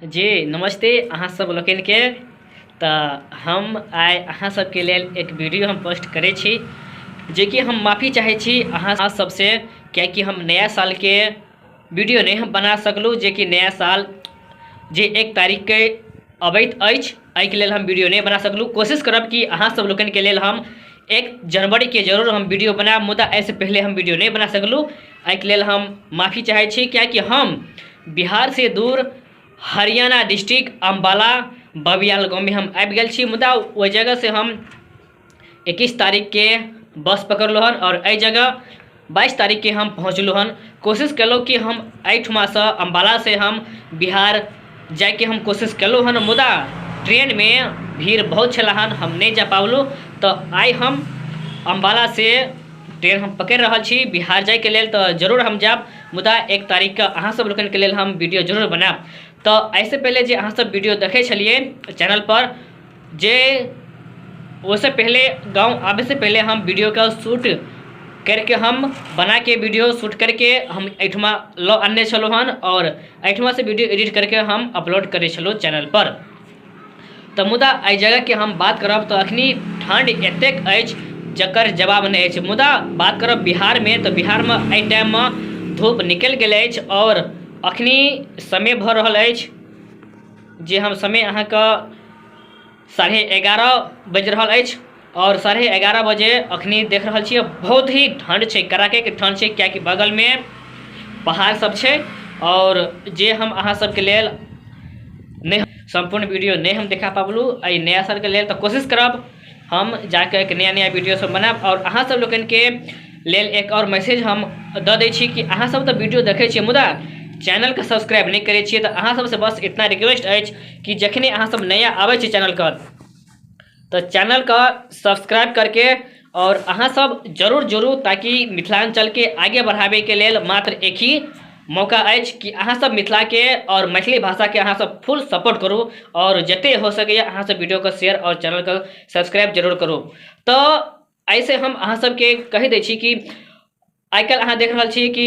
जी नमस्ते अहाँ सब लोकनिके। तऽ हम आइ अहाँ सबके लेल एक वीडियो हम पोस्ट करै छी, जेकि हम माफी चाहै छी अहाँ सबसे, कियाकि हम नया सालके वीडियो नहि हम बना सकलहुँ, जेकि नया साल जे 1 तारीखके अबैत अछि, एहिके लेल हम वीडियो नहि बना सकलहुँ। कोशिश करब कि अहाँ सब लोकनिके लेल हम 1 जनवरीके जरूर हम वीडियो बनायब, मुदा एहिसँ पहिले हम वीडियो नहि बना सकलहुँ, एहिके लेल हम माफी चाहै छी। कियाकि हम बिहारसँ दूर हरियाणा डिस्ट्रिक्ट अम्बाला बबियाल गाँवमे हम आबि गेल छी, मुदा ओहि जगहसँ हम 21 तारीखके बस पकड़लहुँ हन आओर एहि जगह 22 तारीखके हम पहुँचलहुँ हन। कोशिश केलहुँ कि हम एहिठुमासँ अम्बालासँ हम बिहार जाइके हम कोशिश केलहुँ हन, मुदा ट्रेनमे भीड़ बहुत छलै हन, हम नहि जा पाबलहुँ। तऽ आइ हम अम्बालासँ ट्रेन हम पकड़ि रहल छी बिहार जाइके लेल, तऽ जरूर हम जायब, मुदा 1 तारीखके अहाँ सब लोकनिके लेल हम वीडियो जरूर बनायब। तऽ एहिसँ पहिले जे अहाँ सब वीडियो देखै छलियै चैनलपर, जे ओहिसँ पहिले गाँव आबैसँ पहिले हम वीडियोके शूट करके हम बनाके वीडियो शूट करके हम एहिठुमा लऽ अनने छलहुँ हन आओर एहिठुमासँ वीडियो एडिट करके हम अपलोड करै छलहुँ चैनलपर। तऽ मुदा एहि जगहके हम बात करब तऽ अखनी ठण्ड एतेक अछि जकर जवाब नहि अछि। मुदा बात करब बिहारमे, तऽ बिहारमे एहि टाइममे धूप निकलि गेल अछि आओर अखनी समय भऽ रहल अछि जे हम समय अहाँके 11:30 बाजि रहल अछि आओर 11:30 बजे अखनी देख रहल छियै बहुत ही ठण्ड छै, कड़ाकेके ठण्ड छै, किएकि बगलमे पहाड़ सब छै। आओर जे हम अहाँ सबके लेल नहि सम्पूर्ण वीडियो नहि हम देखा पाबलहुँ एहि नया सालके लेल, तऽ कोशिश करब हम जाके एक नया नया वीडियो सब बनायब। आओर अहाँ सब लोकनिके लेल एक आओर मैसेज हम दऽ दै छी कि अहाँ सब तऽ वीडियो देखै छियै मुदा चैनलके सब्सक्राइब नहि करै छियै, तऽ अहाँ सबसँ बस इतना रिक्वेस्ट अछि कि जखने अहाँ सब नया आबै छी चैनलके तऽ चैनलके सब्सक्राइब करके और अहाँ सब जरूर जुड़ू, ताकि मिथिलाञ्चलके आगे बढ़ाबैके लेल मात्र एक ही मौका अछि कि अहाँ सब मिथिलाके और मैथिली भाषाके अहाँ सब फुल सपोर्ट करू और जते हो सकैए अहाँ सब वीडियोके शेयर और चैनलके सब्सक्राइब जरूर करू। तऽ एहिसँ हम अहाँ सबके कहि दै छी कि आइ काल्हि अहाँ देख रहल छी कि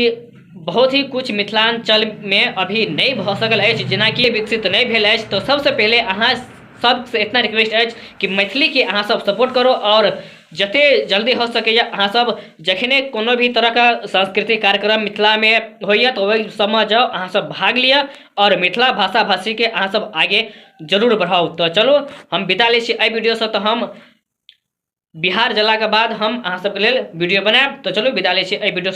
बहुत ही कुछ मिथिलाञ्चलमे अभी नहि भऽ सकल अछि, जेनाकि विकसित नहि भेल अछि। तऽ सबसँ पहिले अहाँ सबसँ इतना रिक्वेस्ट अछि कि मैथिलीके अहाँ सब सपोर्ट करू आओर जते जल्दी हो सकैए अहाँ सब जखने कोनो भी तरहके सांस्कृतिक कार्यक्रम मिथिलामे होइए तऽ ओहि सबमे जाउ, अहाँ सब भाग लिअ आओर मिथिला भाषा भाषीके अहाँ सब आगे जरूर बढ़ाउ। तऽ चलू हम विदा लै छी एहि वीडियोसँ, तऽ हम बिहार गेलाके बाद हम अहाँ सबके लेल वीडियो बनायब। तऽ चलू विदा लै छी एहि वीडियोसँ।